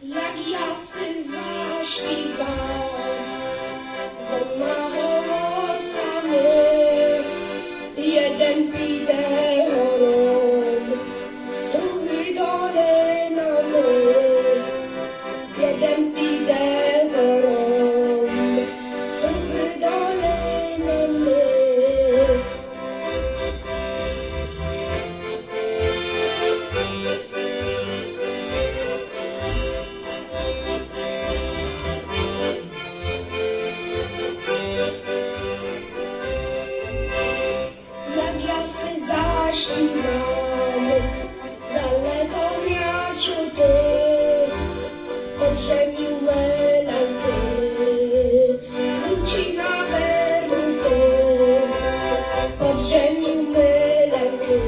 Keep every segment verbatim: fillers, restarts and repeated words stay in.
Як я си зашпівам двома голосами, єден піде гором, другый долинами, єден піде гором, другый долинами. Як я си зашпівам, далеко ня чути, од жемів миленькы вывчі навернути, од жемів миленькы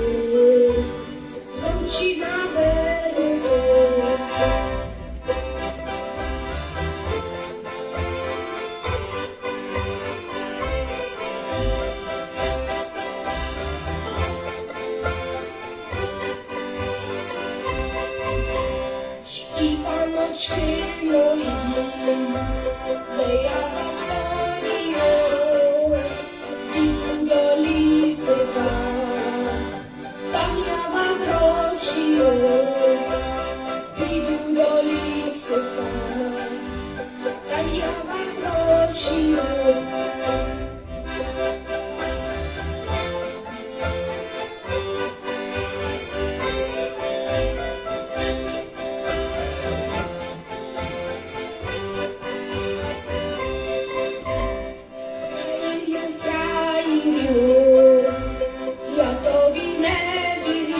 вывчі навернути. Шпіваночкы мої, де я вас подію, піду до лісика, там я вас розчію. Піду до лісика, там я вас розчію. Фраєрю, фраєрю, я тобі не вірю,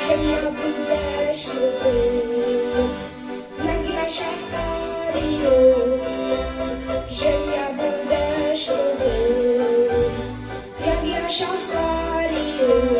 же мя будеш любив, як я ся старію, же мя будеш любив, як я ся старію.